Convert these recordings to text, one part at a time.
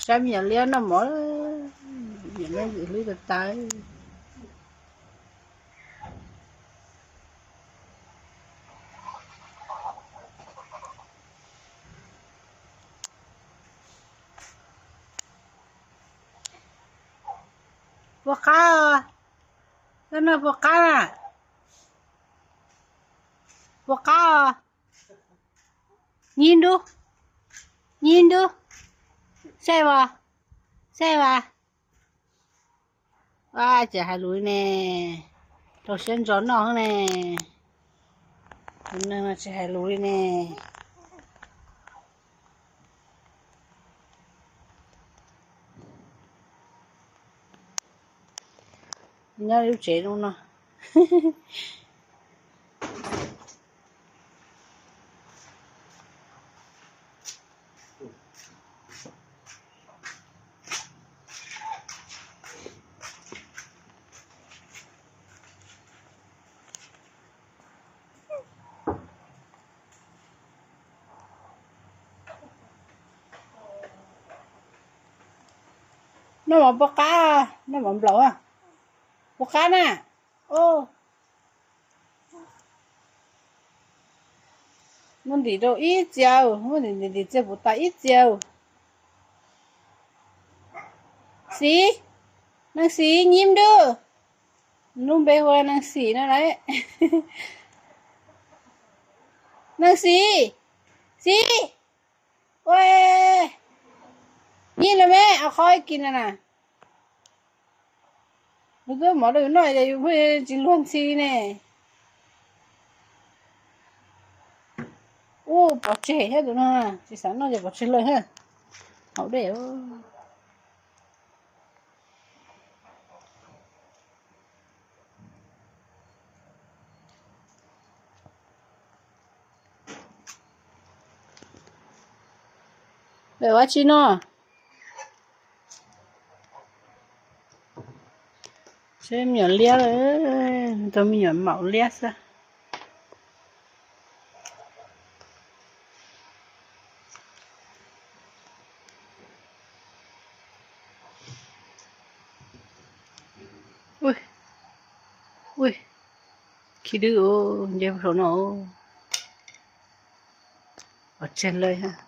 Saib me nyuam liab noj mov, me nyuam liab ntxim hlub tas tas. Puas qab os? Koj noj puas qab na? Puas qab os? Nyi nrub, nyi nrub, saib vas, saib vas. Ua cas hais lus li ne, rau siab ntso noj ne. Tus neeg no tsis hais lus li ne. Nyob lub tsev zoo no. Noj mov puas qab, noj mov nplaum, puas qab na? Muab ntim rau ib txhia, muab ntim ntim txhia puas tas ib txhia. Xis, Neej Xis, Nyim Nrub. Lub npe hu Neej Xis no lauj. Neej Xis, Xis, ua, Nyim los me, au qhov ib kis no na. Kuv twb mov rau yus noj ces yus pheej tsis luag ntxhi ne. Ub, pov tseg thiab tus no, tsis xav noj ces pov tseg lawm thiab. Haus dej. Ua tsi no? Seb me nyuam liab, tus me nyuam maum liab xwb. Ui, ui, khi dwb, nce saum no, pov tseg lawm thiab.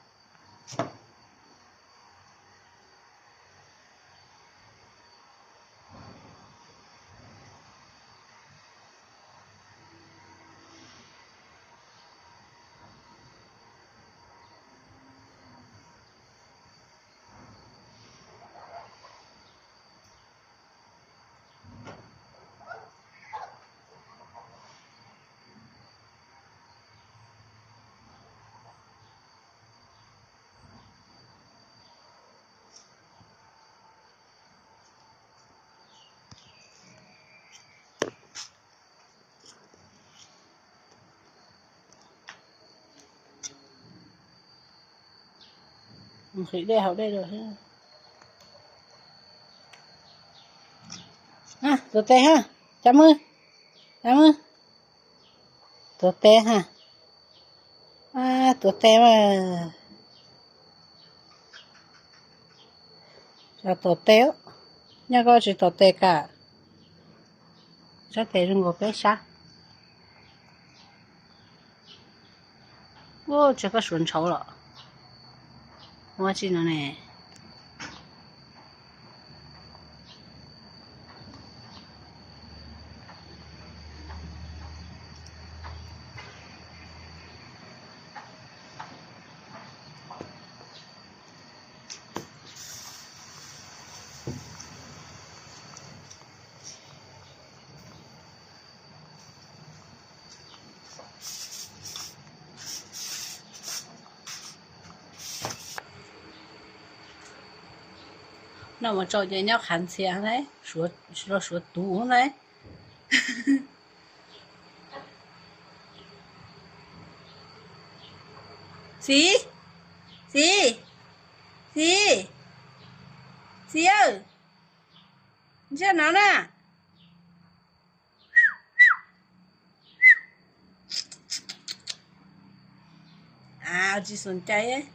Nqhis dej haus dej lawm thiab. Tuav tes ha, cov mwg, cov mwg, tuav tes ha, tuav tes mas. Cov tuav tes, nyob koj tsis tuav tes kam, sab tes zoo nkaus peb sab. Ua, tsam koj suav ntshauv los ua tsi no ne. Noj mov tsau ces nyob qhav ntxhias na, suav tuv na. Xis, Xis, Xis, Xis aw, ntsiag no na. Tsis xum cai.